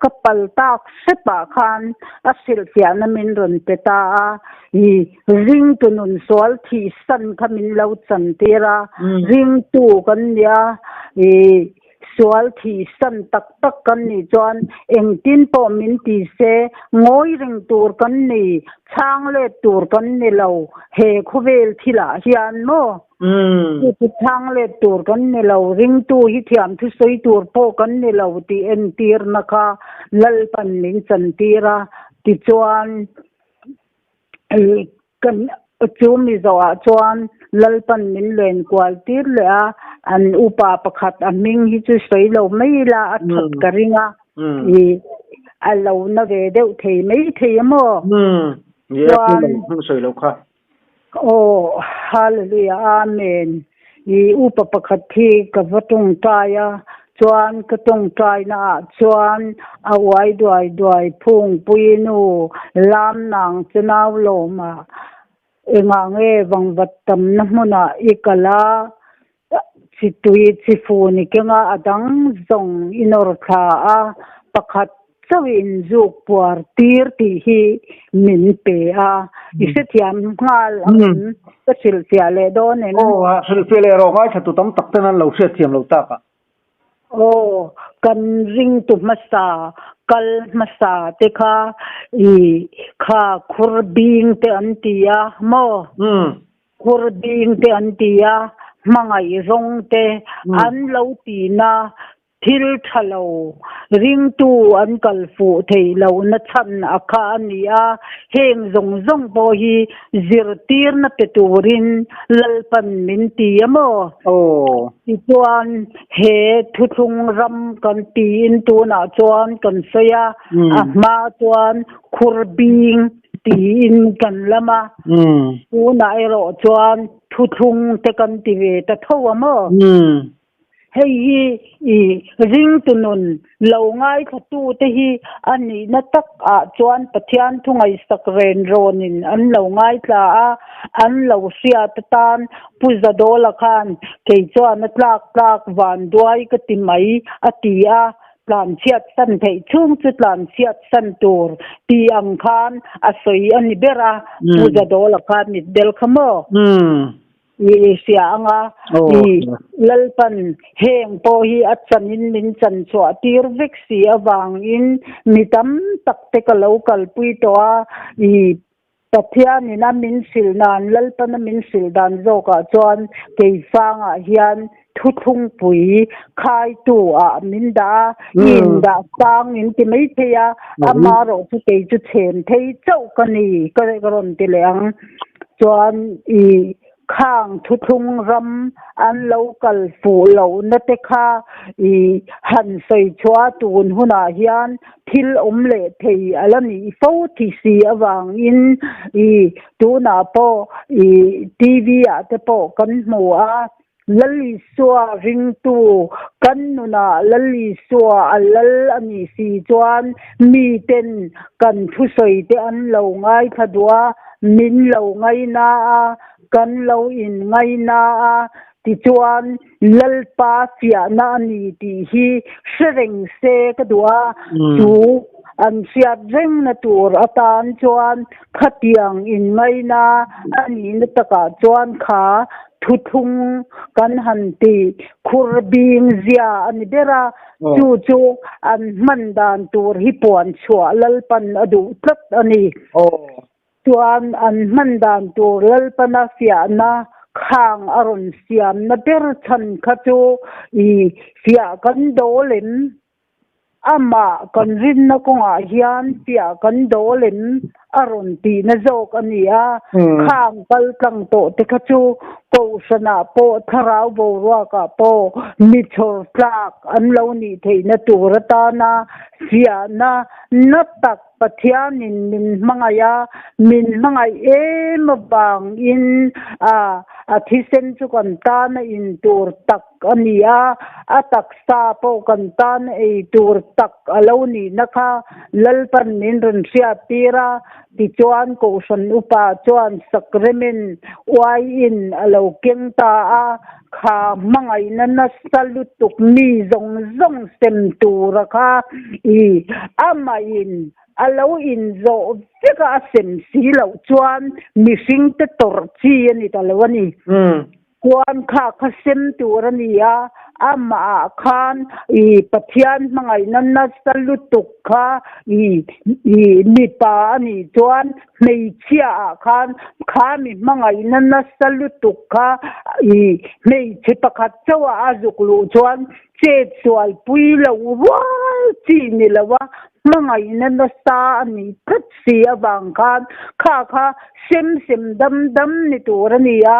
ka pal tak hrepah khan a hrilhfiahna min rawn pe ta a, i ringtu nun sual thih san kha min lo chan tir a, ringtu kan nia i Sual thih san tak tak kan nih chuan engtin pawh min ti se, ngawi reng tur kan ni, chhang let tur kan ni lo, he khawvel thilah hian maw? Chu chu chhang let tur kan ni lo, ringtu hi thiam thusawi tur pawh kan ni lo tih entirna kha Lalpan min chantir a, tichuan Kan chu Mizoah chuan Lalpan min len kual tir leh a, an upa pakhat a hming hi chu sawi lo mai ila a that ka ring a, i a lo na ve deuh thei mai thei a maw? Chuan hming sawi lo kha. Aw Hallelujah Amen. I upa pakhat hi ka va tawngtai a, chuan ka tawngtaina ah chuan a uai duai duai phungpui nu lam nang che nau lawm a, engah nge vangvat tamna hmunah i kal a, chi tui chi fun i keng a, a dang zawng i nawr thla a, pakhat chauh in zuk puar tir tih hi min pe a, i hrethiam nghal ang em? Ka hrilhfiah leh dawn em? Aw, a hrilhfiah leh erawh ngaithla tu tam tak ten an lo hriatthiam lo tak a. Aw, kan ringtu hmasa, kal hmasa te kha i kha khur bing te an ti a maw? Khur bing te an ti a, hmangaih zawng te an lo ti na Thil tha lo ringtu an kal fuh theih lohna chhan a kha a ni a, heng zawng zawng pawh hi zirtirna pe turin Lalpan min ti a maw? Tichuan, he thuthlung ram kan tiin tunah chuan kan sawi a, a hma chuan khur bing tiin kan lam a, tunah erawh chuan thuthlung te kan ti ve ta tho a maw? Hei hi i ringtu nun lo ngaithlatute hi a nihna tak ah chuan Pathian thu ngaihsak ren rawnin an lo ngaithla a, an lo hriat atan Pu Zadawla khan kei chuan a tlak tlak van duai ka ti mai a ti a, tlanchhiat san theih chhung chu tlanchhiat san tur ti ang khan a sawi a ni ber a, Pu Zadawla khan mitdel kha maw? I hria ang a, i Lalpan heng pawh hi a chanin min chan chhuah tir vek si avangin mi tam tak te ka lo kalpui tawh a, i Pathianin a min hrilh dan, Lalpan a min hrilh dan zawkah chuan keifangah hian thuthlungpui khaitu ah min dah a, i indah sang in ti mai thei a, amarawh chu kei chu chhem thei chauh ka ni ka rawn ti leh ang. Chuan i khang thuthlung ram an lo kal fuh lohna te kha i han sawi chhuah a tun hunah hian thil awm leh thei a la nih fo thi si avangin i tunah pawh i TV ah te pawh kan hmu a. Lal Isua ringtu kan nunah Lal Isua a lal a nih si chuan miten kan thusawi te an lo ngaithla duh a, min lo ngaina a, kan lo inngaina a, tichuan Lalpa fiahna a ni tih hi hre reng se ka duh a, chu an hriat rengna tur atan chuan Khatiang inngaina a nihna takah chuan kha thuthlung kan han ti khur bing zia a ni ber a, chu chu an hman dan tur hi puan chhuah Lalpan a duh tlat a ni. Chuan an hman dan tur Lalpana fiahna khang a rawn siamna ber chhan kha chu i fiah kan dawl em? Amah kan rinna kawngah hian piah kan dawl em a rawn tihna zawk a ni a. Khang kal tlang tawh te kha chu Kohhranah pawh thlarau boruakah pawh mi chhawr tlak an lo nih theihna tur atana fiahna na tak Pathianin min hmangaih a, min hmangaih em avangin a a thisen chu kan tana in tur tak a ni a, a taksa pawh kan tana ei tur tak a lo nihna kha Lalpan min rawn hriattir a, tichuan Kohhran upa chuan sacrament uaiin a lo keng ta a, kha hmangaihna nasa lutuk mi zawng zawng sem tura kha i amahin a lo inzawh vek a, a sem si loh chuan mihringte tawrh chi a ni ta lo a ni. Chuan kha kha sem tur a ni a, amahah khan i Pathian hmangaihna nasa lutuk kha i i mipa a nih chuan Hmeichhia ah khan kha mi hmangaihna nasa lutuk kha i hmeichhe pakhat chauh a a zuk luh chuan chet sual pui lo rual chi ni lo a, hmangaihna nasa a nih tlat si avang khan kha kha sem sem dam dam ni tur a ni a,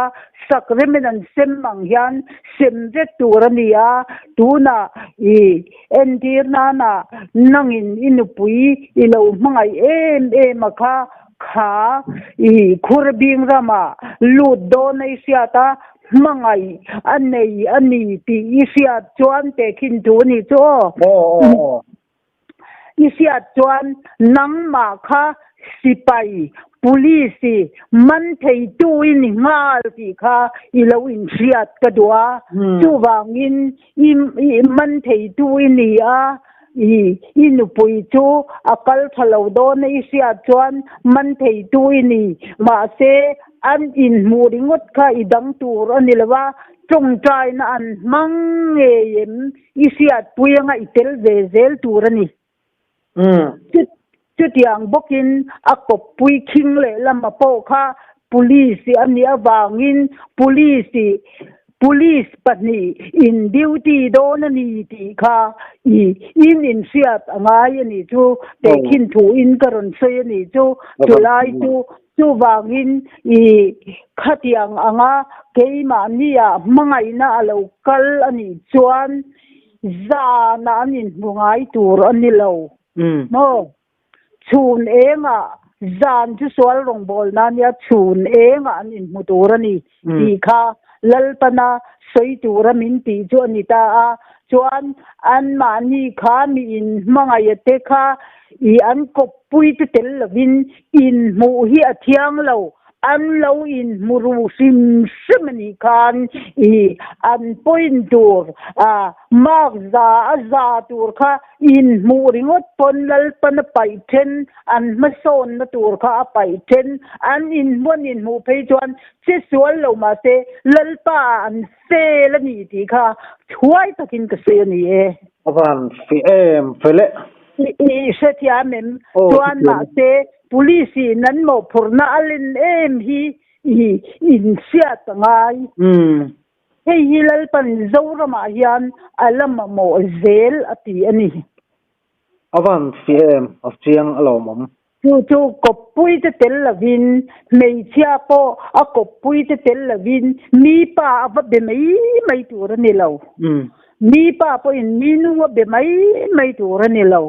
sakremin an sem ang hian sem vek tur a ni a, tunah i Entir nana nangin i nupui i lo hmangaih em em a kha, kha i khur bing rama lut dawn a i hriat a, hmangaih a nei a ni tih i hriat chuan tehkhin thu a nih chu aw. I hriat chuan nangmah kha sipai, police, man theitu i ni nghal tih kha i lo inhriat ka duh a, chuvangin I man theitu i ni a, i i nupui chu a kal tha lo dawn a i hriat chuan man theitu i ni. Mahse, an inhmuh ringawt kha i dang tur a ni lo a, tawngtaina an hmang ngei em i hriatpui anga i tel ve zel tur a ni. Chutiang bawkin a kawppui khing lehlam a pawh kha Police a nih avangin Police Police pahnih in duty dawn a ni tih kha i in inhriat a ngai a nih chu tehkhin thu in ka rawn sawi a nih chu chulai chu chuvangin i khatiang anga keimahnia hmangaihna a lo kal a nih chuan Zanah an inhmu ngai tur a ni lo maw? Chhun engah zan chu sual rawngbawlna a nia, chhun engah an inhmu tur a ni tih kha Lalpana sawi tura min tih chu a ni ta a. Chuan anmahni kha mi inhmangaih te kha i an kawppui te tel lovin inhmuh hi a thiang lo. An lo inhmu ru hrim hrim a nih khan i an point tur a mark za a za tur kha inhmuh ringawt pawn Lalpan a paih then, an hmasawnna tur kha a paih then, an inhmu an inhmuh phei chuan che sual lo mahse Lalpa ah an fel a ni tih kha thuai takin ka sawi a ni e. A van fih em fel e. I hrethiam em? Chuan mahse Police in an mawhphurhna a len em hi i inhriat a ngai. Hei hi Lalpan Zoramah hian a la mamawh zel a ti a ni. A van fih em, a chiang a lawmawm. Chu chu kawppui te tel lovin, hmeichhia pawh a kawppui te tel lovin mi pa a va be mai mai tur a ni lo. Mi pa pawhin mi nung a be mai mai tur a ni lo.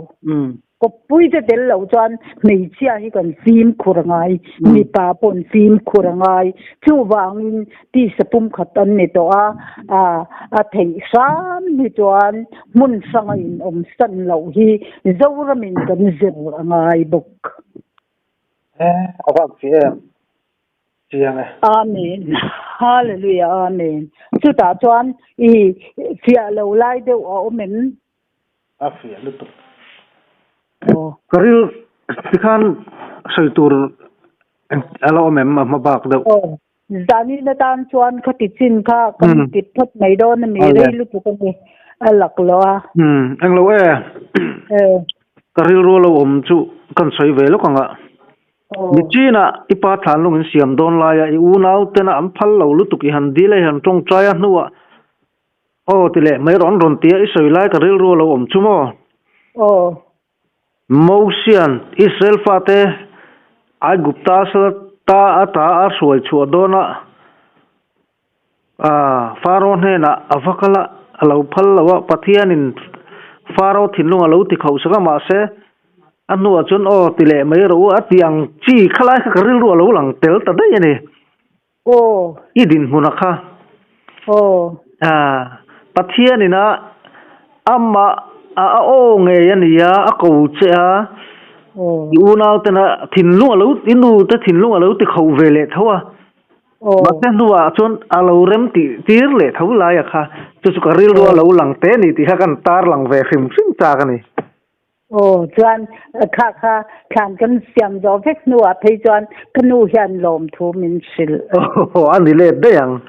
Kawppui te tel loh chuan hmeichhia hi kan fimkhur a ngai, mipa pawh an fimkhur a ngai. Chuvangin tisa pumkhat an ni tawh a, a theih hram hi chuan hmun hranga inawm san loh hi Zoramin kan zir a ngai bawk. A vak chi em? Chiang e. Amen. Hallelujah Amen. Chutah chuan i fiah lo lai deuh a awm em? A fiah lutuk. Ka ril tikhan sawi tur a la awm em a hma bak deuh. Aw, zanin atan chuan ka ti chin kha kan ti phawt mai dawn a mi rei lutuk a ni a lak lo a. Englo e. Ka rilru a lo awm chu kan sawi ve lawk ang a. Nichinah i pa thlanlung in siam dawn laia i unau tena an phal lo lutuk i han dil a i han tawngtai a hnuah Aw ti leh mai rawn rawn tia i sawi lai ka rilru a lo awm chu maw? Aw. Mosian Israel fate Aigupta sal ta ata a hruai chhuah dawnah Faro hnenah a va kal a, a lo phal lo a, Pathianin Faro thinlung a lo ti khauh sak a, mahse a hnuah chuan aw ti leh mai rawh u a ti ang chi khalai kha ka rilru a lo lang tel ta daih a ni. Aw. I dinhmuna kha. Aw. Pathianin a amah a aw ngei a ni a, a ko che a, i unautena thinlung a lo, i nute thinlung a lo ti khauh ve leh tho a. Mahse hnuah chuan a lo rem tih tir leh tho lai a kha, chu chu ka rilru a lo lang te a ni tih kha kan tar lang ve hrim hrim chak a ni. Aw, chuan kha kha thlan kan siam zawh vek hnuah phei chuan ka nu hian lawmthu min hrilh. Aw, a ni let daih ang.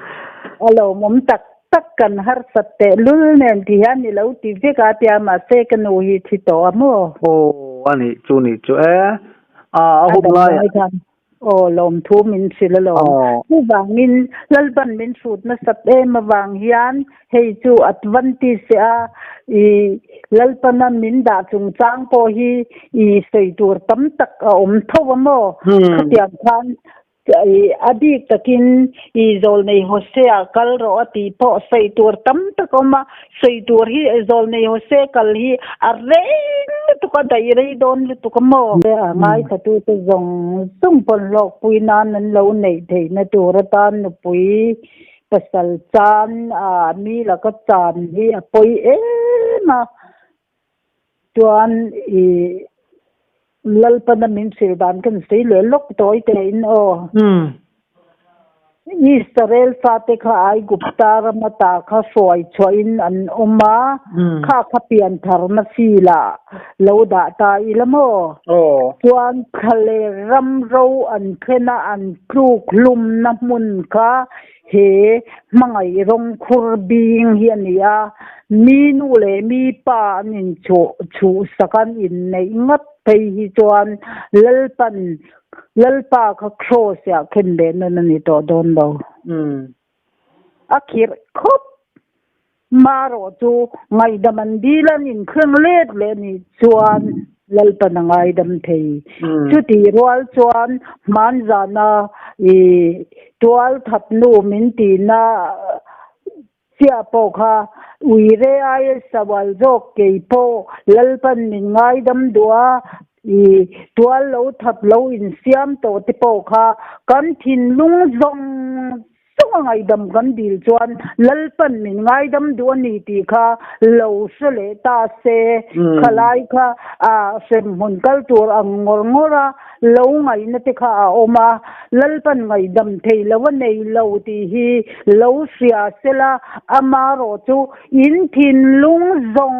A lawmawm tak tak kan harsat teh lul nen ti hian i lo ti vek a tia mahse ka nu hi thi tawh a maw? Aw, a nih chu nih chu e. A, a hun lai. Aw, lawmthu min hrilh alawm. Chuvangin Lalpan min hrut nasat em avang hian hei chu advantage a i Lalpana min dah chungchang pawh hi i sawi tur tam tak a awm tho a maw? Khatiang khan i a bik takin i Zawlnei Hosea kal rawh a tih pawh sawi tur tam tak a awm a, sawi tur hi Zawlnei Hosea kal hi a reng lutuk a, daih rei dawn lutuk a maw? A ngaithlatute zawng zawng pawn hlawkpui nan an lo neih theihna tur atan nupui pasal chan ah mi laka chan hi a pawi em a, chuan i Lalpana min hrilh dan kan sawi leh lawk tawi tein aw. Israel fate kha Aigupta rama ta kha hruai chhuahin an awm a, kha kha piantharna filah lo dah ta ila maw? Chuan thlaler ram ro an thlen a an tluk hlumna hmun kha He hmangaih rawng khur bing hi a ni a, mi nu leh mi pa an inchhuh chhuhsak an inneih ngat phei hi chuan Lalpan Lalpa kha Kraws ah khen leh nawn a ni tawh dawn lo. A khirh khawp Marawh chu ngaihdam an dil an inthleng let leh nih chuan Lalpan a ngaidam thei. Chutih rual chuan hmanzana i tualthat nu min tihna chiah pawh kha uire aia sawal zawk kei pawh Lalpan min ngaidam duh a, i tual lo that lo insiam tawh te pawh kha kan thinlung zawng Chunga ngaihdam kan dil chuan Lalpan min ngaidam duh a ni tih kha lo hre leh ta se, khalai kha a hremhmun kal tur ang ngawr ngawr a lo ngaihna te kha a awm a, Lalpan ngaihdam thei lo a nei lo tih hi lo hria sela, amarawh chu in thinlung zawng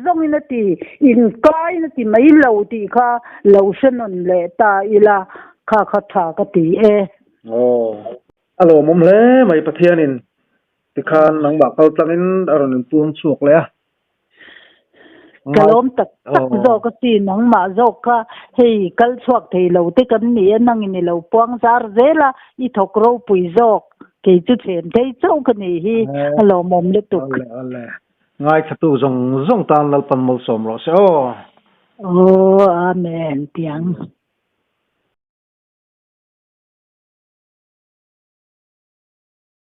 zawngin a ti, inkain a ti mai lo tih kha lo hre nawn leh ta ila, kha kha tha ka ti e. Aw. A lawmawm hle mai Pathianin tikhan nangmah kal tlangin a rawn inpuang chhuak leh a. Ka lawm tak tak zawk a si, nangmah zawk kha hei kal chhuak thei lo te kan ni a, nangin i lo puang zar zel a, i thawk ropui zawk, kei chu chhen thei chauh ka nih hi, a lawmawm lutuk. Awle awle, ngaithla tu zawng zawng tan Lalpan malsawm rawh se aw. Aw, Amen, tiang.